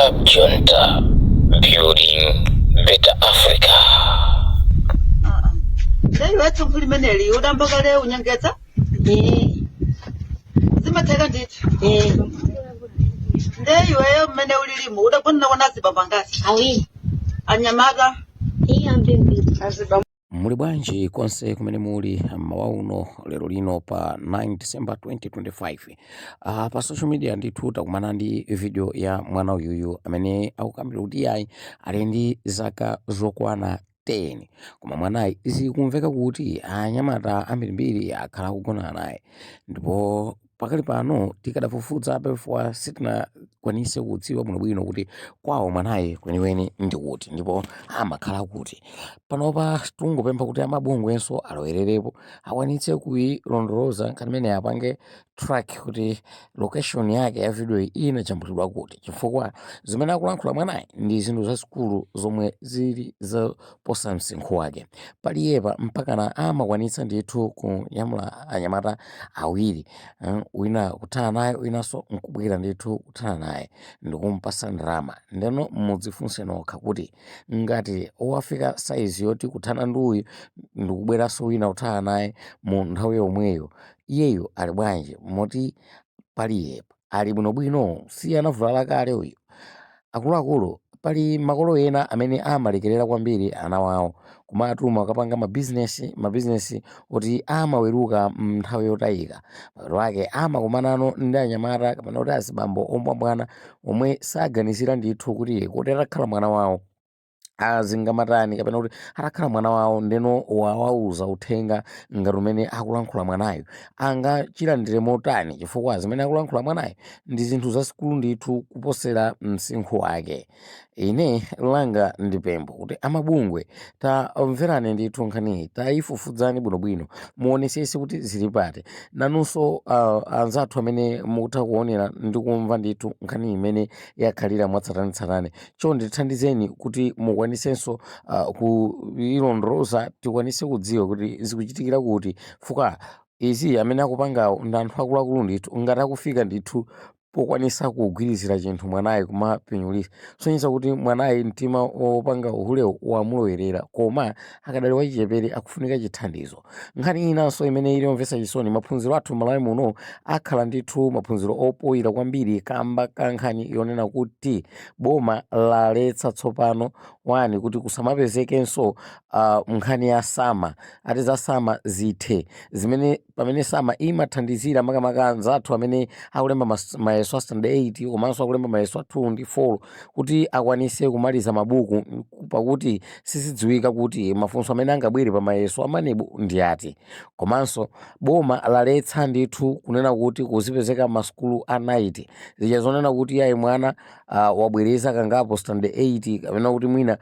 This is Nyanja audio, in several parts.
Cab Junta, building better Africa. Nde iwe thumphu limeneli udamba kale unyengetsa? Eh. Zimatheka ndithu? Eh. Nde iweyo mmene ulilimu udagona kona azibambo angati? Awiri. Anyamata? Iye, ambirimbiri. Muli bwanji konse kumene muli mmawa uno, lero lino pa 9 December 2025? Pa social media ndithu takumana ndi video ya mwana uyuyu amene akukambira kuti yayi, ali ndi zaka zokwana 10, koma mwanayi zikumveka kuti anyamata ambirimbiri akhala akugona naye. Ndipo pakali pano tikadafufuza pefwa sitinakwanise kudziwa bwinobwino kuti kwawo mwanayi kwenikweni ndi kuti ndipo amakhala kuti. Panopa tungopempha kuti amabungwenso alowererepo, akwanitse kuyilondoloza nkhani imene, apange track kuti location yake ya video iyi inajambulidwa kuti, chifukwa zimene akulankhula mwanayi ndi zinthu zazikulu zomwe zili zoposa msinkhu wake. Paliyepa mpakana amakwanitsa ndithu kunyamula anyamata awiri, wina kuthana naye, winanso nkubwera ndithu kuthana naye ndikumpasa ndalama. Ndeno mudzifunse nokha kuti ngati wafika saizi yoti kuthana ndi uyu ndikubweranso wina kuthana naye mu nthawi yomweyo, iyeyo ali bwanji? Moti paliyepa ali bwinobwino? Si anavulala kale uyu? Akuluakulu, pali makolo ena amene amalekerera kwambiri ana wawo, kumatuma kukapanga mabizinesi oti amaweruka nthawi yotayika. Mapeto ake amakumanano ndi anyamata kapena kuti azibambo ombwambwana omwe saganizira ndithu kuti kuti atakhala mwana wawo azingamatani, kapena kuti atakhala mwana wawo ndeno wawauza uthenga ngati umene akulankhula mwanayo, angachilandire motani? Chifukwa zimene akulankhula mwanayo ndi zinthu zazikulu ndithu kuposera msinkhu wake. Ine langa ndi pempho kuti amabungwe, tamverani ndithu nkhaniyi, tayifufudzani bwinobwino, muonesese kuti zili pati. Nanunso anzathu amene mukutha kuonera ndi kumva ndithu nkhani imene yakhalira mwatsatanetsatane, chonde tithandizeni kuti mukwanisenso kuyilondoloza, tikwanise kudziwa kuti zikuchitikira kuti, fuka izi amene akupangawo ndi anthu akuluakulu ndithu. Ngati akufika ndithu pokwanisa kugwirizira chinthu mwanayi kumapinyulisa, sonyeza kuti mwanayi mtima wopanga uhulewo wamulowerera, koma akadali wachichepere, akufunika chithandizo. Nkhani inanso imene ili yomvetsa chisoni, maphunziro athu m'Malawi muno akhala ndithu maphunziro opoyira kwambiri kamba ka nkhani yonena kuti boma laletsa tsopano wani kuti kusamapezekenso nkhani ya SAMA. Ati za SAMA zithe, zimene pamene SAMA imathandizira makamaka anzathu amene akulemba mayeso a standard 8 komanso akulemba mayeso a 2 ndi 4 kuti akwanise kumaliza mabuku, pakuti sizidziwika kuti mafunso amene angabwere pa mayeso a MANEB ndi ati. Komanso boma laletsa ndithu kunena kuti kuzipezeka masukulu a night, zija zonena kuti yayi, mwana wabwereza kangapo standard 8 kapena kuti mwina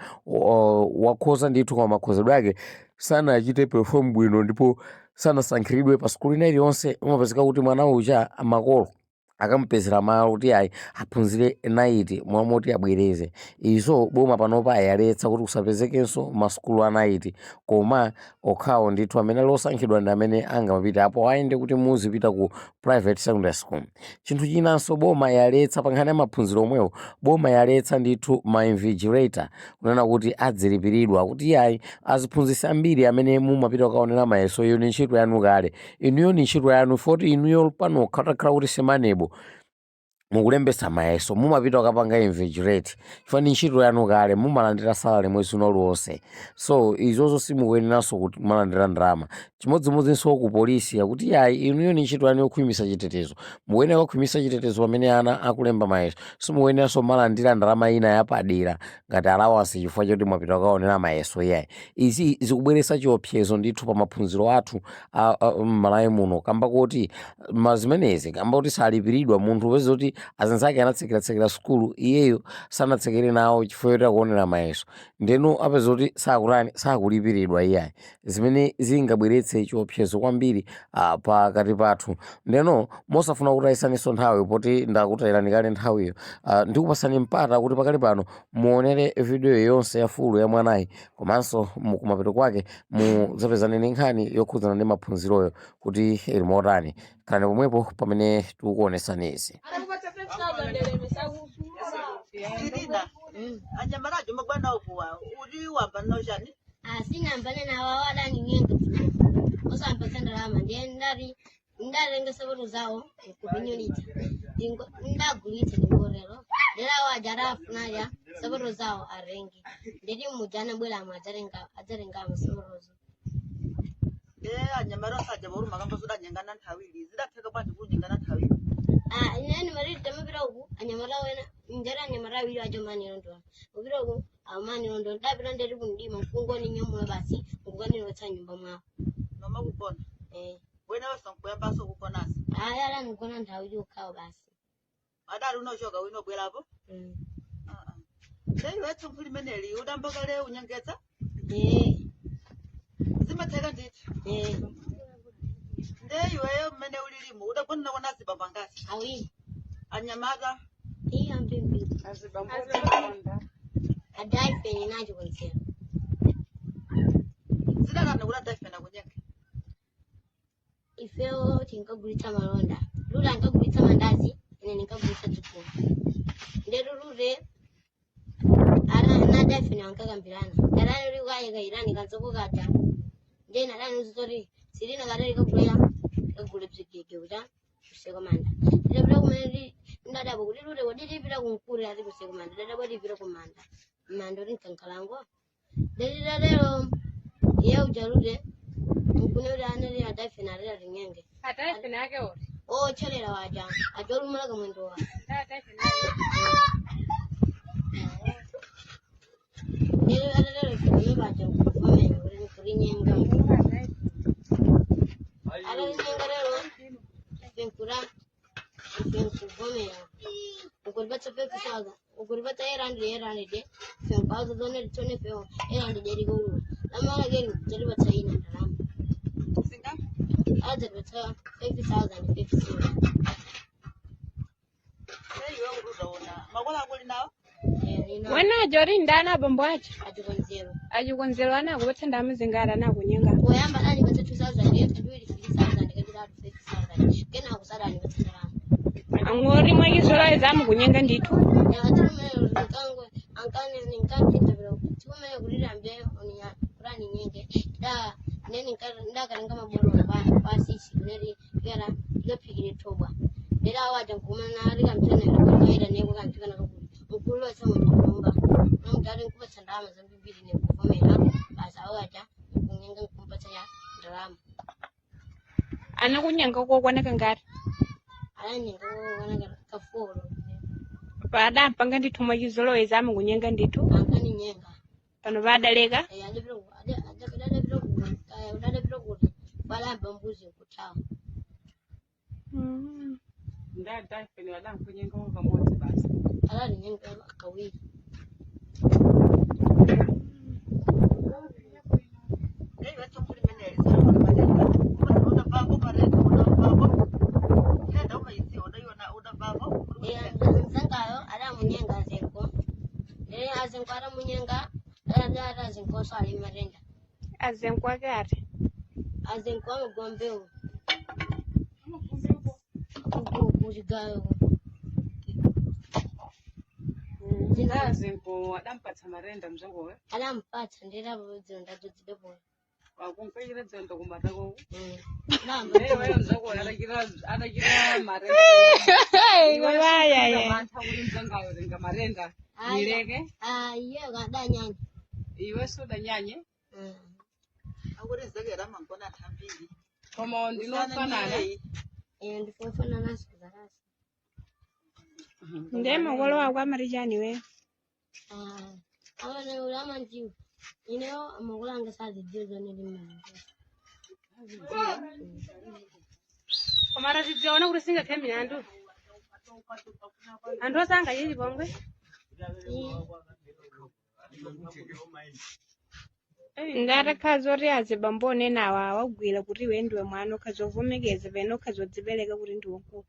wakhoza ndithu koma makhozedwe ake sanachite perform bwino ndipo sanasankhiridwe pa sukulu ina iliyonse, umapezeka kuti mwana uja makolo akamupezera malo kuti ayi, aphunzire night mwamoti abwereze. Izo boma panopa ayaletsa kuti kusapezekenso masukulu a night, koma okhawo ndithu amene ali osankhidwa ndi amene angamapite apo ayende kuti muzipita ku private secondary school. Chinthu chinanso boma yaletsa pa nkhani ya maphunziro omwewo, boma yaletsa ndithu ma invigilator kunena kuti adzilipiridwa, kuti yayi, aziphunzitsi ambiri amene mumapita kukaonera mayeso, iyo ni ntchito yanu kale, inuyo ni ntchito yanu, foti inuyo pano khatakhala kuti si MANEB mukulembesa mayeso, mumapita kukapanga invigilate chifukwa ni ntchito yanu kale, mumalandira salary mwezi uno uliwonse. So izozo simukuyeneranso kuti mumalandira ndalama. Chimodzimodzinso ku polisi, yakuti yayi, inuyo ni ntchito yanu yokhwimisa chitetezo, mukuyenera kukhwimisa chitetezo pamene ana akulemba mayeso, simukuyeneranso malandira ndalama ina yapadera ngati allowance chifukwa choti mwapita kukaonera mayeso, iyayi. Izi zikubweretsa chiopsezo ndithu pa maphunziro athu m'Malawi muno, kamba kuti mazimenezi, kamba kuti salipiridwa. Munthu upeza kuti azinzake anatsekeratsekera sukulu, iyeyo sanatsekere nawo chifukwa choti akuonera mayeso, ndeno apeza kuti sakutani, sakulipiridwa iyayi, zimene zingabweretse chiopsezo kwambiri pakati pathu. Ndeno mosafuna kutayisaninso nthawi, poti ndakutayirani kale nthawiyo, ndikupasani mpata kuti pakali pano muonere video yonse ya full ya mwanayi, komanso kumapeto kwake mudzapezane ndi nkhani yokhudzana ndi maphunziroyo kuti ili motani. Khalani pomwepo pamene tikukuonesani izi. Atakupatsa 5000 elemesa. Selina, anyamata jomagwana ukuwa uli wamba nochani? Sinambane nawo adanginyenga osampatsa ndalama, ndiye ndati ndatenga sapato zawo nkupinyulitsa, ndagulitsa ndingorero ndelawo aja adafunalya sapato zawo arenge, nditi muja anabweramo adzatengamo sapatozo. Anyamata osaja pauluma kamba zodanyengana nthawili zidatheka bwanji kunyengana nthawili? Ah, ineni mariri tamapita uku anyamata wena njera anyamata awiri acho manilondola kupita uku amanilondola, ndapita ndeti kumdima mkungoni nyamula basi nkukanilotsa nyumba mwawo. Noma kugona? Eh. Wena wasankuyambaso kugonasi? Ayi, adanigona nthawi yokhawo basi. Adali unochoka wina ubwerapo? Mm. Nde iwe thumphu limeneli udamba kale unyengetsa? Eh. Zimatheka ndithu? Eh. Nde iweyo mmene ulilimu udagona kona azibambo angati? Awiri. Anyamata? Iye ambimbiri adaifeni nachikonzero. Zidakana kuti adaifena kunyenga? Ifewo tinkagulitsa malonda, lule ankagulitsa mandazi, ine ninkagulitsa dzikulu, ndetu lule nadaifeni ankakambirana ndatani likayika irani kanzoko kaja, ndena adani uzitoti silina katali kagulera kagule bzigege kucha kuseko manda, ndidapita kumene ndadabo kuti lule wadilipita kumkuri ati kuseko manda, ndadabo lipita kumanda manda kuti nkankalango ndetitatero iye uja lule nkune kuti anali adaifeni atera tinyenge. Ataifeni ake ori? Ochelera waja ajolumala kamwendo wa. Ataifeni ake. Lero atatero ife paja kufamenya kuti nkurinyenga atarinyenga lero ife nkura ife nkuvomera nkuripatsa 5,000 nkuripatsa 800 800 ife nkwauza zone titsone ifewo 800 erikaulula lamala keri dzatipatsa ina ndalama. Singa? Adzatipatsa 5,000 50. Nde iwe kuti udaona makolo ako ali nawo? Wena jori ndana abambo acho? Achikonzero. Achikonzero anakupatsa ndalama zingati anakunyenga? Poyamba adanipatsa 2,000, kachiwiri 3,000, kachitatu 5,000, kenako sadanipatsa ndalama. Angori mwakizoloweza amukunyenga ndithu. Tikumene kuti ambe kurani nyenge da neni ndakatenga maboro pasisi kuneri tikera tikaphikire thobwa ndera waja nkumana likamtena neko kamphika nakakuti nkulotsa munyumba nomutati nkupatsa ndalama zambiri nekuvomera basi awaja nkunyenga nkumpatsa ya ndalama. Anakunyenga kokwana kangati? Alanyenga kokwana kafolo. Padampanga ndithu mwakizoloweza amukunyenga ndithu. Ankaninyenga. Pano padaleka. Adapita kuti balamba mbuzi nkuthawa. Ndadaifeni wadankunyenga kamodzi basi? Alalinyenga kawiri. Nde iwe thumphu limeneli zidakona matenda udamvako matenda udamvako nthenda umayidziwa udaiona udamvako? Mzangayo adamunyenga azenko, ndee azenko adamunyenga adada azenkonso ali matenda. Azenko ake ati? Azenko amagwa mbewu kuchigayo. Ndazenko adampatsa marenda mzakowe? Adampatsa nderapo dzilondadzo zidapola. Wakumpeyira dzilonda kumatako? Iweyo mzakowe adachira marenda Iwaya. mantha kuti mzangayo tenga marenda nileke? Iye kadanyanya. Iwe sudanyanye? Akuti nzekera amangona anthu ambiri. Koma ndinofanana? Ndifofana naso zarasi. Ndiye makolo ako amati chani iweyo? Amene amandiwa ineyo makolo anga sazidziwa zone ndimanga. Koma atazidziona kuti singakhe milandu anthu osanga chipongwe. Ndatakhala zoti azibambo onenawa awagwira kuti iwe ndiwe mwana ukhazovomekeza pene ukhazodzipereka kuti ndiwe mkulu.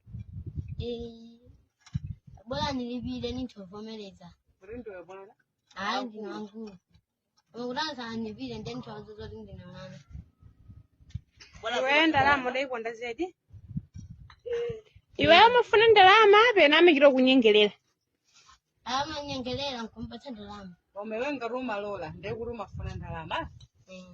Bora nilipire nithovomereza. Kuti ndiwe mwana? Hayi, ndine wankulu, koma kuti anipire ndiye nithozo zoti ndine mwana. Iweyo ndalama udayikonda zedi, iweyo umafuna ndalama pena amachita kunyengerera? Amanyengerera nkumpatsa ndalama. Koma iwe ngati umalola ndiye kuti umafuna ndalama. Eh.